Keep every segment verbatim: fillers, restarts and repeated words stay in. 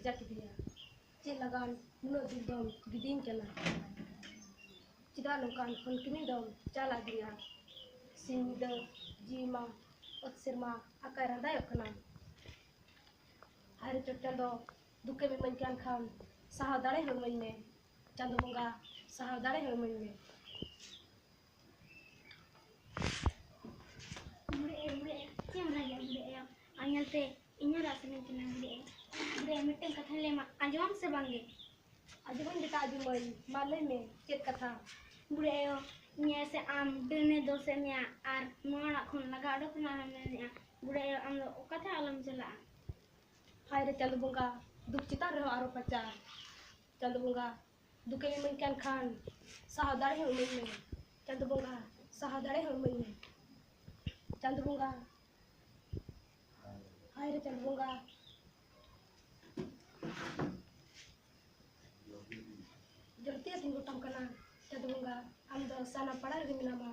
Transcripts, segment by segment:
ᱵᱷᱮᱡᱟ ᱠᱤᱫᱤᱧᱟ? ᱪᱮᱫ ᱞᱟᱜᱟᱱ ᱱᱩᱱᱟᱹᱜ ᱫᱩᱠ ᱫᱚᱢ ᱜᱤᱰᱤᱧ ᱠᱟᱱᱟ? ᱪᱮᱫᱟᱜ ᱱᱚᱝᱠᱟᱱ ᱦᱚᱱ ᱠᱤᱢᱤᱱ ᱫᱚᱢ ᱪᱟᱞ ᱟᱹᱫᱤᱧᱟ? ᱥᱤᱧ ᱧᱤᱫᱟᱹ ᱡᱤᱣᱤ ᱢᱟ ᱚᱛ ᱥᱮᱨᱢᱟ ᱟᱠᱟᱭ ᱨᱟᱸᱫᱟᱭᱚᱜ ᱠᱟᱱᱟ᱾ ᱦᱟᱭ ᱨᱮ ᱪᱚᱴ ᱪᱟᱸᱫᱚ, ᱫᱩᱠᱮᱢ ᱤᱢᱟᱹᱧ ᱠᱟᱱ ᱠᱷᱟᱱ ᱥᱟᱦᱟᱣ ᱫᱟᱲᱮ ᱦᱚᱸ ᱤᱢᱟᱹᱧ ᱢᱮ᱾ ᱪᱟᱸᱫᱚ ᱵᱚᱸᱜᱟ, ᱥᱟᱦᱟᱣ ᱫᱟᱲᱮ ᱦᱚᱸ ᱤᱢᱟᱹᱧ ᱢᱮ᱾ ᱵᱩᱰᱷᱤ ᱟᱭᱳ, ᱵᱩᱰᱷᱤ ᱟᱭᱳ, ᱪᱮᱫ ᱮᱢ ᱨᱟᱜᱮᱫᱼᱟ ᱵᱩᱰᱷᱤ ᱟᱭᱳ? ᱟᱢ ᱧᱮᱞᱛᱮ ᱤᱧ ᱦᱚᱸ ᱨᱟᱜ ᱥᱟᱱᱟᱧ ᱠᱟᱱᱟ ᱵᱩᱰᱷᱤ ᱟᱭᱳ᱾ ᱵᱩᱰᱷᱤ ᱟᱭᱳ, ᱢᱤᱫᱴᱮᱱ ᱠᱟᱛᱷᱟᱧ ᱞᱟᱹᱭᱟᱢᱟ, ᱟᱸᱡᱚᱢᱟᱢ ᱥᱮ ᱵᱟᱝᱜᱮ? ᱟᱸᱡᱚᱢᱟᱹᱧ ᱵᱮᱴᱟ, ᱟᱸᱡᱚᱢᱟᱹᱧ᱾ ᱢᱟ ᱞᱟᱹᱭ ᱢᱮ, ᱪᱮᱫ ᱠᱟᱛᱷᱟ? ᱵᱩᱰᱷᱤ ᱟᱭᱳ, ᱤᱧ ᱟᱭᱳ ᱥᱮ ᱟᱢ ᱰᱟᱹᱱᱮ ᱫᱳᱥᱮᱫ ᱢᱮᱭᱟ ᱟᱨ ᱱᱚᱣᱟ ᱚᱲᱟᱜ ᱠᱷᱚᱱ ᱞᱟᱜᱟ ᱚᱰᱚᱠ ᱨᱮᱱᱟᱜ ᱮᱢ ᱢᱮᱱᱮᱫᱼᱟ᱾ ᱵᱩᱰᱷᱤ ᱟᱭᱳ, ᱟᱢ ᱫᱚ ᱚᱠᱟ ᱛᱮᱦᱚᱸ ᱟᱞᱚᱢ ᱪᱟᱞᱟᱜᱼᱟ᱾ ᱦᱟᱭ ᱨᱮ ᱪᱟᱸᱫᱚ ᱵᱚᱸᱜᱟ, ᱫᱩᱠ ᱪᱮᱛᱟᱱ ᱨᱮᱦᱚᱸ ᱟᱨᱚ ᱯᱟᱪᱟᱨ᱾ ᱪᱟᱸᱫᱚ ᱵᱚᱸᱜᱟ, ᱫᱩᱠᱮᱢ ᱤᱢᱟᱹᱧ ᱠᱟᱱ ᱠᱷᱟᱱ ᱥᱟᱦᱟᱣ ᱫᱟᱲᱮ ᱦᱚᱸ ᱤᱢᱟᱹᱧ ᱢᱮ᱾ ᱪᱟᱸᱫᱚ ᱵᱚᱸᱜᱟ, ᱥᱟᱦᱟᱣ ᱫᱟᱲᱮ ᱦᱚᱸ ᱤᱢᱟᱹᱧ ᱢᱮ᱾ ᱪᱟᱸᱫᱚ ᱵᱚᱸᱜᱟ, ᱦᱟᱭ ᱨᱮ ᱪᱟᱸᱫᱚ ᱵᱚᱸᱜᱟ, ᱡᱚᱨᱛᱤᱭᱟᱹ ᱛᱤᱧ ᱜᱚᱴᱟᱢ ᱠᱟᱱᱟ᱾ ᱪᱟᱸᱫᱚ ᱵᱚᱸᱜᱟ, ᱟᱢ ᱫᱚ ᱥᱟᱱᱟᱢ ᱯᱟᱲᱟ ᱨᱮᱜᱮ ᱢᱮᱱᱟᱢᱟ,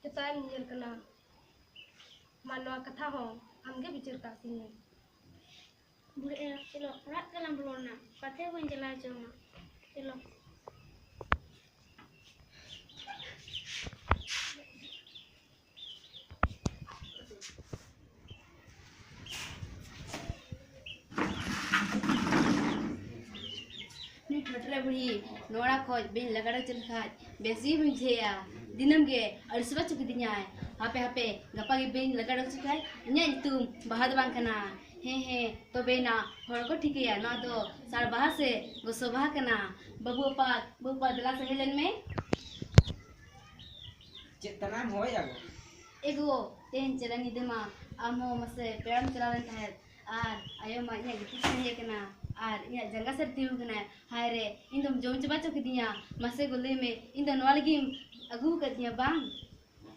ᱡᱚᱛᱚᱣᱟᱜ ᱮᱢ ᱧᱮᱧᱮᱞ ᱠᱟᱱᱟ᱾ ᱢᱟ ᱱᱚᱣᱟ ᱠᱟᱛᱷᱟ ᱦᱚᱸ ᱟᱢᱜᱮ ᱵᱤᱪᱟᱹᱨ ᱠᱟᱜ ᱥᱤᱧ ᱢᱮ᱾ ᱵᱩᱰᱷᱤ ᱟᱭᱳ, ᱪᱚᱞᱚ, ᱚᱲᱟᱜ ᱛᱟᱞᱟᱝ ᱵᱚᱞᱚᱱᱟ᱾ ᱚᱠᱟ ᱛᱮᱦᱚᱸ ᱵᱟᱹᱧ ᱪᱟᱞᱟᱣ ᱦᱚᱪᱚ ᱟᱢᱟ᱾ ᱪᱚᱞᱚ᱾ ᱱᱩᱭ ᱴᱷᱚᱴᱨᱮ ᱵᱩᱲᱦᱤ ᱱᱚᱣᱟ ᱠᱷᱚᱡ ᱵᱟᱹᱧ ᱞᱟᱜᱟᱲ ᱦᱚᱪᱚ ᱞᱮᱠᱷᱟᱡ ᱵᱮᱥ ᱜᱮ ᱵᱟᱹᱧ ᱵᱩᱡᱷᱟᱹᱣᱟ᱾ ᱫᱤᱱᱟᱹᱢ ᱜᱮ ᱟᱹᱲᱤᱥ ᱦᱚᱪᱚ ᱠᱤᱫᱤᱧᱟᱭ᱾ ᱦᱟᱯᱮ, ᱦᱟᱯᱮ, ᱜᱟᱯᱟ ᱜᱮ ᱵᱟᱹᱧ ᱞᱟᱜᱟᱲ ᱦᱚᱪᱚ ᱠᱷᱟᱡ ᱤᱧᱟᱹᱜ ᱧᱩᱛᱩᱢ ᱵᱟᱦᱟ ᱫᱚ ᱵᱟᱝ ᱠᱟᱱᱟ᱾ ᱦᱮᱸ, ᱦᱮᱸ, ᱛᱚᱵᱮᱭᱮᱱᱟ ᱦᱚᱲ ᱠᱚ ᱴᱷᱤᱠᱟᱹᱭᱟ ᱱᱚᱣᱟ ᱫᱚ ᱥᱟᱲ ᱵᱟᱦᱟ ᱥᱮ ᱜᱚᱥᱚ ᱵᱟᱦᱟ ᱠᱟᱱᱟ᱾ ᱵᱟᱹᱵᱩ ᱟᱯᱟᱛ, ᱵᱟᱹᱵᱩ ᱟᱯᱟᱛ, ᱫᱮᱞᱟ ᱥᱮ ᱦᱮᱡ ᱞᱮᱱ ᱢᱮ᱾ ᱪᱮᱫ ᱛᱟᱱᱟᱢ ᱦᱚᱭ ᱟᱜᱚ? ᱮᱜᱚ, ᱛᱮᱦᱮᱧ ᱪᱟᱞᱟᱣ ᱧᱤᱫᱟᱹ ᱢᱟ ᱟᱢ ᱦᱚᱸ ᱢᱟᱥᱮ ᱯᱮᱲᱟᱢ ᱪᱟᱞᱟᱣ ᱞᱮᱱ ᱛᱟᱦᱮᱸᱫ, ᱟᱨ ᱟᱭᱳ ᱢᱟ ᱤᱧᱟᱹᱜ ᱜᱤᱛᱤᱡ ᱥᱟᱺᱦᱤᱡ ᱟᱠᱟᱱᱟ, ᱟᱨ ᱤᱧᱟᱹᱜ ᱡᱟᱸᱜᱟ ᱥᱮᱫ ᱛᱤᱸᱜᱩ ᱠᱟᱱᱟᱭ᱾ ᱦᱟᱭ ᱨᱮ, ᱤᱧ ᱫᱚᱢ ᱡᱚᱢ ᱪᱟᱵᱟ ᱦᱚᱪᱚ ᱠᱤᱫᱤᱧᱟ᱾ ᱢᱟᱥᱮ ᱜᱚ, ᱞᱟᱹᱭ ᱢᱮ, ᱤᱧ ᱫᱚ ᱱᱚᱣᱟ ᱞᱟᱹᱜᱤᱫ ᱮᱢ ᱟᱹᱜᱩ ᱟᱠᱟᱫᱤᱧᱟ ᱵᱟᱝ?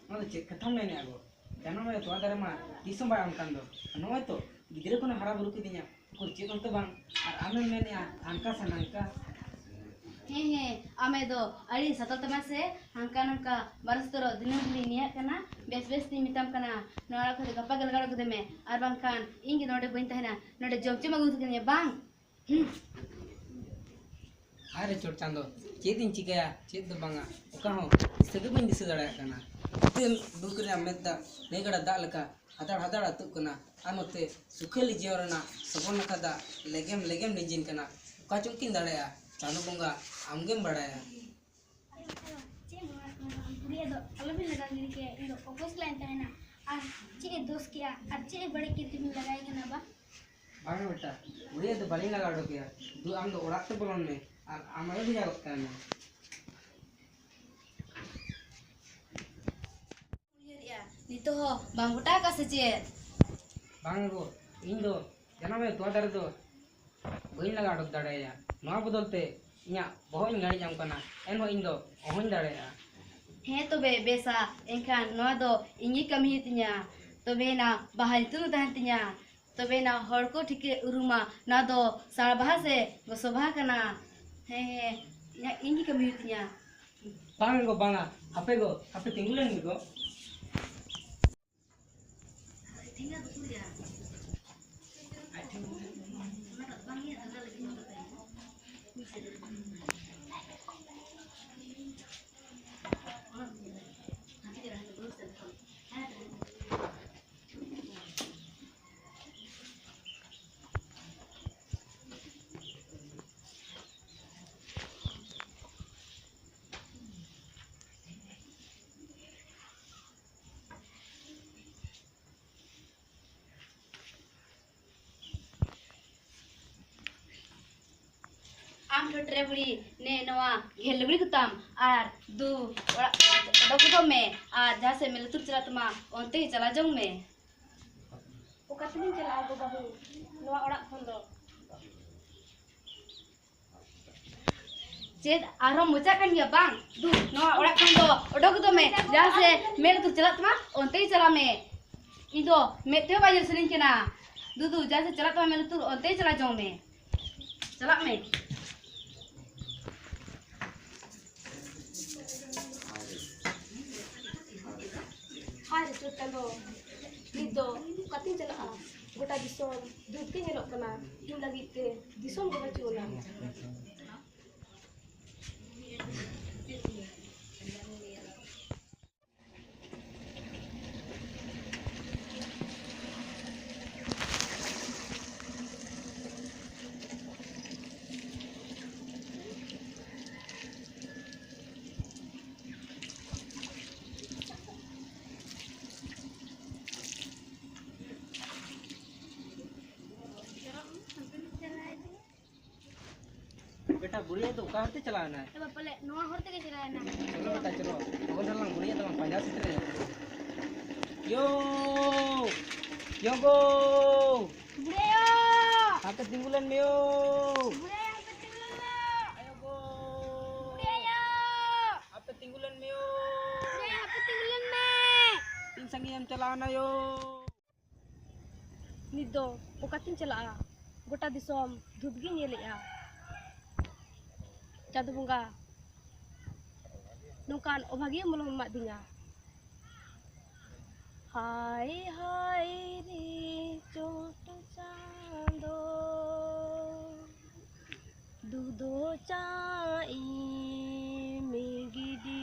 ᱚᱱᱟ ᱫᱚ ᱪᱮᱫ ᱠᱟᱛᱷᱟᱢ ᱢᱮᱱᱮᱫᱼᱟ ᱜᱚ? ᱡᱟᱱᱟᱢ ᱟᱭᱳ ᱛᱚᱣᱟ ᱫᱟᱨᱮ ᱢᱟ ᱛᱤᱥ ᱦᱚᱸ ᱵᱟᱭ ᱚᱱᱠᱟᱱ ᱫᱚ᱾ ᱱᱚᱜᱼᱚᱭ ᱛᱚ ᱜᱤᱫᱽᱨᱟᱹ ᱠᱷᱚᱱᱮᱢ ᱦᱟᱨᱟ ᱵᱩᱨᱩ ᱠᱤᱫᱤᱧᱟ, ᱩᱠᱩᱨ ᱪᱮᱫ ᱦᱚᱸᱛᱚ ᱵᱟᱝ᱾ ᱟᱨ ᱟᱢᱮᱢ ᱢᱮᱱᱮᱫᱼᱟ ᱦᱟᱱᱠᱟ ᱥᱮ ᱱᱟᱝᱠᱟ᱾ ᱦᱮᱸ, ᱦᱮᱸ, ᱟᱢᱮ ᱫᱚ ᱟᱹᱰᱤ ᱥᱟᱛᱟᱞ ᱛᱟᱢᱟ ᱥᱮ ᱦᱟᱱᱠᱟ ᱱᱟᱝᱠᱟ ᱵᱟᱨᱚ ᱥᱚᱛᱨᱚ ᱫᱤᱱᱟᱹᱢ ᱜᱮᱞᱤᱧ ᱱᱮᱭᱟᱜ ᱠᱟᱱᱟ᱾ ᱵᱮᱥ ᱵᱮᱥ ᱛᱤᱧ ᱢᱮᱛᱟᱢ ᱠᱟᱱᱟ, ᱱᱚᱣᱟ ᱚᱲᱟᱜ ᱠᱷᱚᱱ ᱫᱚ ᱜᱟᱯᱟ ᱜᱮ ᱞᱟᱜᱟᱲ ᱠᱟᱫᱮ ᱢᱮ, ᱟᱨ ᱵᱟᱝᱠᱷᱟᱱ ᱤᱧ ᱜᱮ ᱱᱚᱰᱮ ᱵᱟᱹᱧ ᱛᱟᱦᱮᱱᱟ᱾ ᱱᱚᱰᱮ ᱡᱚᱢ ᱪᱚᱢ ᱟᱹᱜᱩ ᱠᱟᱫᱤᱧᱟ ᱵᱟᱝ? ᱦᱟᱭ ᱨᱮ ᱪᱚᱴ ᱪᱟᱸᱫᱚ, ᱪᱮᱫ ᱤᱧ ᱪᱤᱠᱟᱹᱭᱟ, ᱪᱮᱫ ᱫᱚ ᱵᱟᱝᱟ, ᱚᱠᱟ ᱦᱚᱸ ᱫᱤᱥᱟᱹ ᱜᱮ ᱵᱟᱹᱧ ᱫᱤᱥᱟᱹ ᱫᱟᱲᱮᱭᱟᱜ ᱠᱟᱱᱟ᱾ ᱦᱤᱛᱟᱹᱞ ᱫᱩᱠ ᱨᱮᱭᱟᱜ ᱢᱮᱫ ᱫᱟᱜ ᱱᱟᱹᱭ ᱜᱟᱰᱟ ᱫᱟᱜ ᱞᱮᱠᱟ ᱦᱟᱫᱟᱲ ᱦᱟᱫᱟᱲ ᱟᱹᱛᱩᱜ ᱠᱟᱱᱟ᱾ ᱟᱨ ᱱᱚᱛᱮ ᱥᱩᱠᱷᱟᱹᱞᱤ ᱡᱤᱭᱚᱱ ᱨᱮᱱᱟᱜ ᱥᱚᱵᱚᱨ ᱱᱟᱠᱷᱟ ᱫᱟᱜ ᱞᱮᱜᱮᱢ ᱞᱮᱜᱮᱢ ᱞᱤᱸᱡᱤᱱ ᱠᱟᱱᱟ᱾ ᱚᱠᱟ ᱪᱚᱝ ᱠᱤᱱ ᱫᱟᱲᱮᱭᱟᱜᱼᱟ, ᱪᱟᱸᱫᱚ ᱵᱚᱸᱜᱟ ᱟᱢᱜᱮᱢ ᱵᱟᱲᱟᱭᱟ᱾ ᱟᱭᱳ, ᱟᱭᱳ, ᱪᱮᱫ ᱮᱢ ᱨᱚᱲ ᱠᱟᱱᱟ ᱵᱟ? ᱟᱢ ᱵᱩᱲᱦᱤ ᱟᱫᱚ ᱟᱞᱚᱵᱤᱱ ᱞᱟᱜᱟ ᱜᱤᱰᱤ ᱠᱟᱭᱟ, ᱤᱧ ᱫᱚ ᱚᱵᱚᱥ ᱞᱟᱭᱤᱱ ᱛᱟᱦᱮᱱᱟ᱾ ᱟᱨ ᱪᱮᱫ ᱮ ᱫᱳᱥ ᱠᱮᱜᱼᱟ ᱟᱨ ᱪᱮᱫ ᱮ ᱵᱟᱹᱲᱤᱡ ᱠᱮᱫ ᱛᱮᱵᱤᱱ ᱞᱟᱜᱟᱭᱮ ᱠᱟᱱᱟ ᱵᱟ? ᱵᱟᱝᱟ ᱵᱮᱴᱟ, ᱵᱩᱲᱦᱤ ᱟᱫᱚ ᱵᱟᱹᱞᱤᱧ ᱞᱟᱜᱟ ᱩᱰᱩᱠᱮᱭᱟ᱾ ᱫᱩ, ᱟᱢ ᱫᱚ ᱚᱲᱟᱜ ᱛᱮ ᱵᱚᱞᱚᱱ ᱢᱮ ᱟᱨ ᱟᱢ ᱟᱭᱳ ᱵᱷᱮᱡᱟ ᱜᱚᱫ ᱠᱟᱭ ᱢᱮ᱾ ᱩᱭᱦᱟᱹᱨᱮᱜᱼᱟ, ᱱᱤᱛᱚᱜ ᱦᱚᱸ ᱵᱟᱝ ᱜᱚᱴᱟ ᱟᱠᱟᱫ ᱥᱮ ᱪᱮᱫ? ᱵᱟᱝ ᱜᱚ, ᱤᱧ ᱫᱚ ᱡᱟᱱᱟᱢ ᱟᱭᱳ ᱛᱚᱣᱟ ᱫᱟᱨᱮ ᱫᱚ ᱵᱟᱹᱧ ᱞᱟᱜᱟ ᱚᱰᱚᱠ ᱫᱟᱲᱮᱭᱟᱭᱟ᱾ ᱱᱚᱣᱟ ᱵᱚᱫᱚᱞ ᱛᱮ ᱤᱧᱟᱹᱜ ᱵᱚᱦᱚᱜ ᱤᱧ ᱜᱟᱹᱲᱤᱡ ᱟᱢ ᱠᱟᱱᱟ, ᱮᱱᱦᱚᱸ ᱤᱧ ᱫᱚ ᱚᱦᱚᱧ ᱫᱟᱲᱮᱭᱟᱜᱼᱟ᱾ ᱦᱮᱸ ᱛᱚᱵᱮ ᱵᱮᱥᱟ, ᱮᱱᱠᱷᱟᱱ ᱱᱚᱣᱟ ᱫᱚ ᱤᱧ ᱜᱮ ᱠᱟᱹᱢᱤ ᱦᱩᱭᱩᱜ ᱛᱤᱧᱟ᱾ ᱛᱚᱵᱮᱭᱮᱱᱟ ᱵᱟᱦᱟ ᱧᱩᱛᱩᱢ ᱫᱚ ᱛᱟᱦᱮᱱ ᱛᱤᱧᱟ᱾ ᱛᱚᱵᱮᱭᱮᱱᱟ ᱦᱚᱲ ᱠᱚ ᱴᱷᱤᱠᱟᱹ ᱩᱨᱩᱢᱟ, ᱱᱚᱣᱟ ᱫᱚ ᱥᱟᱲ ᱵᱟᱦᱟ ᱥᱮ ᱜᱚᱥᱚ ᱵᱟᱦᱟ ᱠᱟᱱᱟ᱾ ᱦᱮᱸ, ᱦᱮᱸ, ᱤᱧᱟᱹᱜ, ᱤᱧ ᱜᱮ ᱠᱟᱹᱢᱤ ᱦᱩᱭᱩᱜ ᱛᱤᱧᱟ᱾ ᱵᱟᱝ ᱜᱚ, ᱵᱟᱝᱟ᱾ ᱟᱯᱮ ᱜᱚ, ᱟᱯᱮ ᱛᱤᱸᱜᱩ ᱞᱮᱱ ᱜᱮ ᱜᱚ᱾ ᱟᱢ ᱴᱷᱚᱴᱨᱮ ᱵᱩᱲᱦᱤ, ᱱᱮ ᱱᱚᱣᱟ ᱜᱷᱮᱨ ᱞᱩᱜᱽᱲᱤ ᱠᱚᱛᱟᱢ ᱟᱨ ᱫᱩ, ᱚᱲᱟᱜ ᱚᱰᱚᱠ ᱜᱚᱫᱚᱜ ᱢᱮ ᱟᱨ ᱡᱟᱦᱟᱸ ᱥᱮᱫ ᱢᱮ ᱞᱩᱛᱩᱨ ᱪᱟᱞᱟᱜ ᱛᱟᱢᱟ, ᱚᱱᱛᱮ ᱜᱮ ᱪᱟᱞᱟᱣ ᱡᱚᱝ ᱢᱮ᱾ ᱚᱠᱟ ᱛᱮᱞᱤᱧ ᱪᱟᱞᱟᱜᱼᱟ ᱜᱚ ᱵᱟᱹᱦᱩ, ᱱᱚᱣᱟ ᱚᱲᱟᱜ ᱠᱷᱚᱱ ᱫᱚ? ᱪᱮᱫ ᱟᱨᱦᱚᱸ ᱢᱚᱪᱟᱜ ᱠᱟᱱ ᱜᱮᱭᱟ ᱵᱟᱝ? ᱫᱩ, ᱱᱚᱣᱟ ᱚᱲᱟᱜ ᱠᱷᱚᱱ ᱫᱚ ᱚᱰᱚᱠ ᱜᱚᱫᱚᱜ ᱢᱮ᱾ ᱡᱟᱦᱟᱸ ᱥᱮᱫ ᱢᱮᱫ ᱞᱩᱛᱩᱨ ᱪᱟᱞᱟᱜ ᱛᱟᱢᱟ, ᱚᱱᱛᱮ ᱜᱮ ᱪᱟᱞᱟᱜ ᱢᱮ᱾ ᱤᱧ ᱫᱚ ᱢᱮᱫ ᱛᱮᱦᱚᱸ ᱵᱟᱭ ᱧᱮᱞ ᱥᱟᱱᱟᱧ ᱠᱟᱱᱟ᱾ ᱫᱩ, ᱫᱩ, ᱡᱟᱦᱟᱸ ᱥᱮᱫ ᱪᱟᱞᱟᱜ ᱛᱟᱢᱟ ᱢᱮᱫ ᱞᱩᱛᱩᱨ, ᱚᱱᱛᱮ ᱜᱮ ᱪᱟᱞᱟᱜ ᱡᱚᱝ ᱢᱮ᱾ ᱪᱟᱞᱟᱜ ᱢᱮ᱾ ᱦᱟᱭ ᱨᱮ ᱪᱚᱴ ᱪᱟᱸᱫᱚ, ᱱᱤᱛ ᱫᱚ ᱚᱠᱟᱛᱤᱧ ᱪᱟᱞᱟᱜᱼᱟ? ᱜᱚᱴᱟ ᱫᱤᱥᱚᱢ ᱫᱩᱠ ᱜᱮ ᱧᱮᱞᱚᱜ ᱠᱟᱱᱟ᱾ ᱞᱟᱹᱜᱤᱫ ᱛᱮ ᱫᱤᱥᱚᱢ ᱜᱮ ᱵᱟᱹᱪᱩᱜ ᱟᱱᱟ᱾ ᱵᱮᱴᱟ, ᱵᱩᱲᱦᱤ ᱫᱚ ᱚᱠᱟ ᱦᱚᱨᱛᱮ ᱪᱟᱞᱟᱣ ᱮᱱᱟᱭ? ᱮ ᱵᱟᱵᱟ, ᱯᱟᱞᱮ ᱱᱚᱣᱟ ᱦᱚᱨ ᱛᱮᱜᱮ ᱪᱟᱞᱟᱣ ᱮᱱᱟ᱾ ᱪᱚᱞᱚ ᱵᱮᱴᱟ, ᱪᱚᱞᱚ᱾ ᱟᱵᱚ ᱫᱚ ᱞᱟᱝ ᱵᱩᱲᱦᱤ ᱫᱚ ᱞᱟᱝ ᱯᱟᱸᱡᱟ ᱥᱮᱴᱮᱨᱮᱭᱟ᱾ ᱭᱳ! ᱭᱳ ᱜᱳ! ᱵᱩᱲᱦᱤ ᱟᱭᱳ! ᱦᱟᱯᱮ ᱛᱤᱸᱜᱩ ᱞᱮᱱ ᱢᱮ ᱭᱳ! ᱵᱩᱲᱦᱤ ᱟᱭᱳ, ᱦᱟᱯᱮ ᱛᱤᱸᱜᱩ ᱞᱮᱱ ᱢᱮ! ᱟᱭᱳ ᱜᱳ! ᱵᱩᱲᱦᱤ ᱟᱭᱳ! ᱦᱟᱯᱮ ᱛᱤᱸᱜᱩ ᱞᱮᱱ ᱢᱮ ᱭᱳ! ᱵᱩᱲᱦᱤ ᱟᱭᱳ, ᱦᱟᱯᱮ ᱛᱤᱸᱜᱩ ᱞᱮᱱ ᱢᱮ! ᱛᱤᱱ ᱥᱟᱺᱜᱤᱧ ᱮᱢ ᱪᱟᱞᱟᱣ ᱮᱱᱟ ᱭᱳ? ᱱᱤᱛ ᱫᱚ ᱚᱠᱟᱛᱤᱧ ᱪᱟᱞᱟᱜᱼᱟ? ᱜᱚᱴᱟ ᱫᱤᱥᱚᱢ ᱫᱷᱩᱸᱫ ᱜᱤᱧ ᱧᱮᱞᱮᱜᱼᱟ᱾ ᱪᱟᱸᱫᱚ ᱵᱚᱸᱜᱟ, ᱱᱚᱝᱠᱟᱱ ᱚᱵᱷᱟᱜᱤᱭᱟᱹ ᱢᱚᱞᱚᱝ ᱮᱢᱟᱫᱤᱧᱟ᱾ ᱦᱟᱭ ᱦᱟᱭ ᱨᱮ ᱪᱚᱴ ᱪᱟᱸᱫᱚ, ᱫᱩᱫᱚ ᱪᱟᱸ ᱤᱢ ᱜᱤᱰᱤᱭᱟᱫᱤᱧ,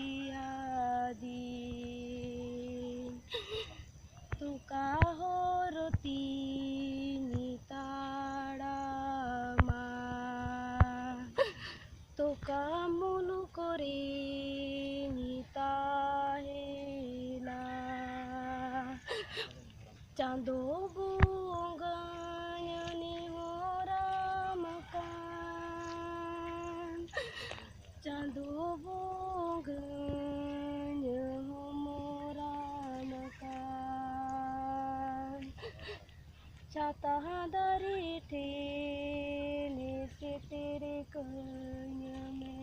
ᱛᱚᱠᱟ ᱦᱚᱨ ᱛᱤᱧ ᱛᱟᱲᱟᱢᱟ, ᱛᱚᱠᱟ ᱢᱩᱞᱩᱠ ᱨᱤᱧ ᱛᱟᱦᱮᱱᱟ᱾ ᱪᱟᱸᱫᱚ ᱵᱚᱸᱜᱟᱧ ᱱᱮᱦᱚᱨᱟᱢ ᱠᱟᱱ, ᱪᱟᱸᱫᱚ ᱵᱚᱸᱜᱟᱧ ᱦᱚᱢᱚᱨᱟᱢ ᱠᱟᱱ, ᱪᱷᱟᱛᱟ ᱫᱟᱨᱮ ᱴᱷᱮᱱ ᱥᱮᱴᱮᱨ ᱠᱟᱹᱧ ᱢᱮ᱾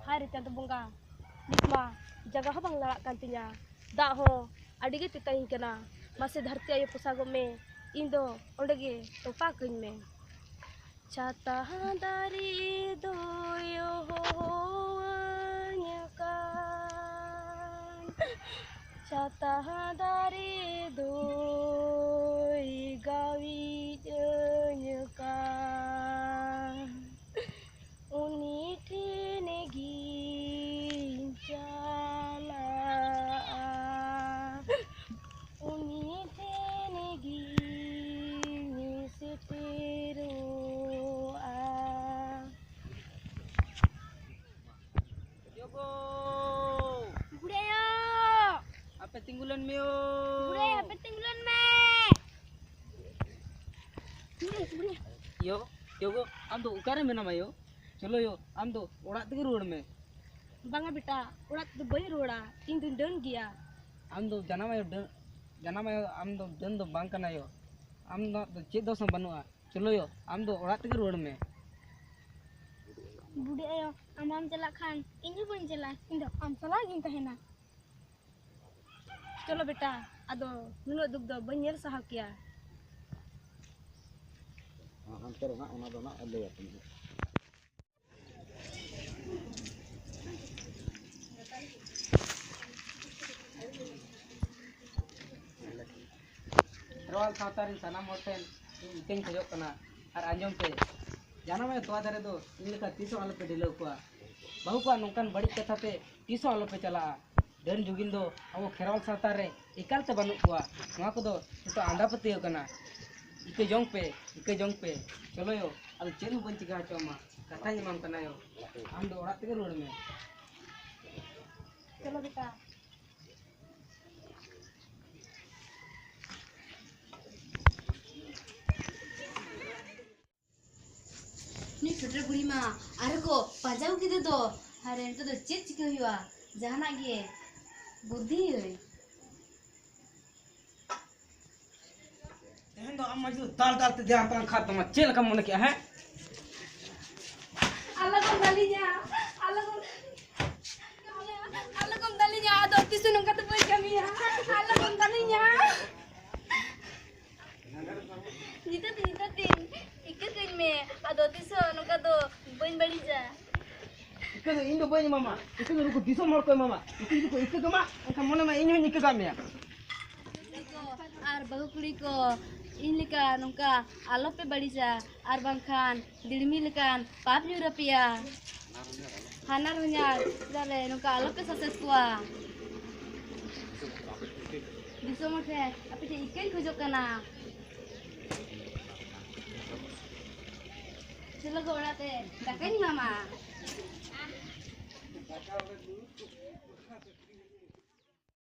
ᱦᱟᱭ ᱨᱮ ᱪᱟᱸᱫᱚ ᱵᱚᱸᱜᱟ, ᱱᱤᱛ ᱢᱟ ᱡᱟᱭᱜᱟ ᱦᱚᱸ ᱵᱟᱝ ᱞᱟᱲᱟᱜ ᱠᱟᱱ ᱛᱤᱧᱟ, ᱫᱟᱜ ᱦᱚᱸ ᱟᱹᱰᱤ ᱜᱮ ᱛᱮᱛᱟᱝᱤᱧ ᱠᱟᱱᱟ᱾ ᱢᱟᱥᱮ ᱫᱷᱟᱹᱨᱛᱤ ᱟᱭᱳ ᱯᱚᱥᱟᱜᱚᱜ ᱢᱮ, ᱤᱧ ᱫᱚ ᱚᱸᱰᱮ ᱜᱮ ᱛᱚᱯᱟ ᱠᱟᱹᱧ ᱢᱮ᱾ ᱪᱷᱟᱛᱟ ᱫᱟᱨᱮ ᱫᱚᱭ ᱦᱚᱦᱚᱣᱟᱹᱧ ᱠᱟᱱ, ᱪᱷᱟᱛᱟ ᱫᱟᱨᱮ ᱫᱚᱭ ᱜᱟᱣᱤᱡ ᱜᱚ! ᱵᱩᱲᱦᱤ ᱟᱭᱳ! ᱟᱯᱮ ᱛᱤᱸᱜᱩ ᱞᱮᱱ ᱢᱮ ᱭᱳ! ᱵᱩᱲᱦᱤ ᱟᱭᱳ, ᱟᱯᱮ ᱛᱤᱸᱜᱩ ᱞᱮᱱ ᱢᱮ! ᱵᱩᱲᱦᱤ, ᱵᱩᱲᱦᱤ᱾ ᱭᱳ, ᱭᱳ ᱜᱚ, ᱟᱢ ᱫᱚ ᱚᱠᱟᱨᱮ ᱢᱮᱱᱟᱢᱟ ᱭᱳ? ᱪᱚᱞᱚ ᱭᱳ, ᱟᱢ ᱫᱚ ᱚᱲᱟᱜ ᱛᱮᱜᱮ ᱨᱩᱣᱟᱹᱲ ᱢᱮ᱾ ᱵᱟᱝᱟ ᱵᱮᱴᱟ, ᱚᱲᱟᱜ ᱛᱮᱫᱚ ᱵᱟᱹᱧ ᱨᱩᱣᱟᱹᱲᱟ, ᱤᱧ ᱫᱚᱧ ᱰᱟᱹᱱ ᱜᱮᱭᱟ᱾ ᱟᱢ ᱫᱚ ᱡᱟᱱᱟᱢ ᱟᱭᱳ ᱰᱟᱹᱱ, ᱡᱟᱱᱟᱢ ᱟᱭᱳ, ᱟᱢ ᱫᱚ ᱰᱟᱹᱱ ᱫᱚ ᱵᱟᱝ ᱠᱟᱱᱟ ᱭᱳ᱾ ᱟᱢ ᱫᱚ ᱪᱮᱫ ᱫᱳᱥ ᱦᱚᱸ ᱵᱟᱹᱱᱩᱜᱼᱟ᱾ ᱪᱚᱞᱚ ᱭᱳ, ᱟᱢ ᱫᱚ ᱚᱲᱟᱜ ᱛᱮᱜᱮ ᱨᱩᱣᱟᱹᱲ ᱢᱮ᱾ ᱵᱩᱰᱷᱤ ᱟᱭᱳ, ᱟᱢ ᱵᱟᱢ ᱪᱟᱞᱟᱜ ᱠᱷᱟᱱ ᱤᱧ ᱦᱚᱸ ᱵᱟᱹᱧ ᱪᱟᱞᱟᱜᱼᱟ, ᱤᱧ ᱫᱚ ᱟᱢ ᱥᱟᱞᱟᱜ ᱜᱤᱧ ᱛᱟᱦᱮᱱᱟ᱾ ᱪᱚᱞᱚ ᱵᱮᱴᱟ, ᱟᱫᱚ ᱱᱩᱱᱟᱹᱜ ᱫᱩᱠ ᱫᱚ ᱵᱟᱹᱧ ᱧᱮᱞ ᱥᱟᱦᱟᱣ ᱠᱮᱭᱟ᱾ ᱦᱟᱱᱛᱮ ᱨᱮ ᱦᱟᱸᱜ ᱚᱱᱟ ᱫᱚ ᱦᱟᱸᱜ ᱞᱟᱹᱭ ᱟᱯᱮ ᱦᱟᱸᱜ᱾ ᱠᱷᱮᱨᱣᱟᱞ ᱥᱟᱶᱛᱟ ᱨᱮᱱ ᱥᱟᱱᱟᱢ ᱦᱚᱲ ᱴᱷᱮᱱ ᱤᱧ ᱤᱠᱟᱹᱧ ᱠᱷᱚᱡᱚᱜ ᱠᱟᱱᱟ᱾ ᱟᱨ ᱟᱸᱡᱚᱢ ᱯᱮ, ᱡᱟᱱᱟᱢ ᱟᱭᱳ ᱛᱚᱣᱟ ᱫᱟᱨᱮ ᱫᱚ ᱤᱧ ᱞᱮᱠᱟ ᱛᱤᱥ ᱦᱚᱸ ᱟᱞᱚᱯᱮ ᱰᱷᱤᱞᱟᱹᱣ ᱠᱚᱣᱟ᱾ ᱵᱟᱹᱦᱩ ᱠᱚᱣᱟᱜ ᱱᱚᱝᱠᱟᱱ ᱵᱟᱹᱲᱤᱡ ᱠᱟᱛᱷᱟ ᱛᱮ ᱛᱤᱥ ᱦᱚᱸ ᱟᱞᱚᱯᱮ ᱪᱟᱞᱟᱜᱼᱟ᱾ ᱰᱟᱹᱱ ᱡᱩᱜᱤᱱ ᱫᱚ ᱟᱵᱚ ᱠᱷᱮᱨᱣᱟᱞ ᱥᱟᱶᱛᱟ ᱨᱮ ᱮᱠᱟᱞ ᱛᱮ ᱵᱟᱹᱱᱩᱜ ᱠᱚᱣᱟ᱾ ᱱᱚᱣᱟ ᱠᱚᱫᱚ ᱡᱚᱛᱚ ᱟᱸᱫᱷᱟ ᱯᱟᱹᱛᱭᱟᱹᱣ ᱠᱟᱱᱟ᱾ ᱤᱠᱟᱹ ᱡᱚᱝ ᱯᱮ, ᱤᱠᱟᱹ ᱡᱚᱝ ᱯᱮ᱾ ᱪᱚᱞᱚ ᱭᱳ, ᱟᱫᱚ ᱪᱮᱫ ᱦᱚᱸ ᱵᱟᱹᱧ ᱪᱤᱠᱟ ᱦᱚᱪᱚ ᱟᱢᱟ᱾ ᱠᱟᱛᱷᱟᱧ ᱮᱢᱟᱢ ᱠᱟᱱᱟ ᱭᱳ, ᱟᱢ ᱫᱚ ᱚᱲᱟᱜ ᱛᱮᱜᱮ ᱨᱩᱣᱟᱹᱲ ᱢᱮ᱾ ᱪᱚᱞᱚ ᱵᱮᱴᱟ᱾ ᱩᱱᱤ ᱴᱷᱚᱴᱨᱮ ᱵᱩᱲᱦᱤ ᱢᱟ ᱟᱨᱦᱚᱸ ᱠᱚ ᱯᱟᱸᱡᱟ ᱟᱹᱜᱩ ᱠᱮᱫᱮ ᱫᱚ᱾ ᱟᱨ ᱱᱤᱛᱚᱜ ᱫᱚ ᱪᱮᱫ ᱪᱤᱠᱟᱹ ᱦᱩᱭᱩᱜᱼᱟ? ᱡᱟᱦᱟᱱᱟᱜ ᱜᱮ ᱵᱩᱫᱽᱫᱷᱤ ᱟᱹᱭ᱾ ᱛᱮᱦᱮᱧ ᱫᱚ ᱟᱢ ᱢᱟ ᱡᱩᱫᱤ ᱫᱟᱞ ᱫᱟᱞ ᱛᱮ ᱫᱷᱮᱭᱟᱱ ᱛᱟᱞᱟᱝ ᱠᱷᱟᱱ ᱫᱚ ᱢᱟ ᱪᱮᱫ ᱞᱮᱠᱟᱢ ᱢᱚᱱᱮ ᱠᱮᱜᱼᱟ, ᱦᱮᱸ? ᱟᱞᱚ ᱠᱚᱢ ᱫᱟᱞᱤᱧᱟ, ᱟᱞᱚ ᱠᱚᱢ, ᱟᱞᱚ ᱠᱚᱢ ᱫᱟᱞᱤᱧᱟ, ᱟᱫᱚ ᱛᱤᱥ ᱦᱚᱸ ᱱᱚᱝᱠᱟ ᱫᱚ ᱵᱟᱹᱧ ᱠᱟᱹᱢᱤᱭᱟ᱾ ᱟᱞᱚ ᱠᱚᱢ ᱫᱟᱞᱤᱧᱟ᱾ ᱱᱤᱛᱚᱜ ᱫᱚ, ᱱᱤᱛᱚᱜ ᱫᱚ ᱤᱠᱟᱹ ᱠᱟᱹᱧ ᱢᱮ, ᱟᱫᱚ ᱛᱤᱥ ᱦᱚᱸ ᱱᱚᱝᱠᱟ ᱫᱚ ᱵᱟᱹᱧ ᱵᱟᱹᱲᱤᱡᱟ᱾ ᱤᱠᱟᱹ ᱫᱚ ᱤᱧ ᱫᱚ ᱵᱟᱹᱧ ᱮᱢᱟᱢᱟ, ᱤᱠᱟᱹ ᱫᱚ ᱱᱩᱠᱩ ᱫᱤᱥᱚᱢ ᱦᱚᱲ ᱠᱚ ᱮᱢᱟᱢᱟ᱾ ᱱᱩᱠᱩ ᱡᱩᱫᱤ ᱠᱚ ᱤᱠᱟᱹ ᱠᱟᱢᱟ, ᱮᱱᱠᱷᱟᱱ ᱢᱚᱱᱮ ᱢᱮ ᱤᱧ ᱦᱚᱸᱧ ᱤᱠᱟᱹ ᱠᱟᱜ ᱢᱮᱭᱟ᱾ ᱠᱩᱲᱤ ᱠᱚ ᱟᱨ ᱵᱟᱹᱦᱩ ᱠᱩᱲᱤ ᱠᱚ, ᱤᱧ ᱞᱮᱠᱟ ᱱᱚᱝᱠᱟ ᱟᱞᱚᱯᱮ ᱵᱟᱹᱲᱤᱡᱟ, ᱟᱨ ᱵᱟᱝᱠᱷᱟᱱ ᱫᱤᱲᱢᱤ ᱞᱮᱠᱟᱱ ᱯᱟᱯ ᱧᱩᱨ ᱟᱯᱮᱭᱟ᱾ ᱦᱟᱱᱟᱨ ᱦᱚᱧᱦᱟᱨ ᱪᱮᱫᱟᱜ ᱞᱮ ᱱᱚᱝᱠᱟ ᱟᱞᱚᱯᱮ ᱥᱟᱥᱮᱛ ᱠᱚᱣᱟ᱾ ᱫᱤᱥᱚᱢ ᱦᱚᱲ ᱴᱷᱮᱱ ᱟᱯᱮ ᱴᱷᱮᱱ ᱤᱠᱟᱹᱧ ᱠᱷᱚᱡᱚᱜ ᱠᱟᱱᱟ᱾ ᱪᱚᱞᱚ ᱜᱚ ᱚᱲᱟᱜ ᱛᱮ, ᱫᱟᱠᱟᱧ ᱮᱢᱟᱢᱟ᱾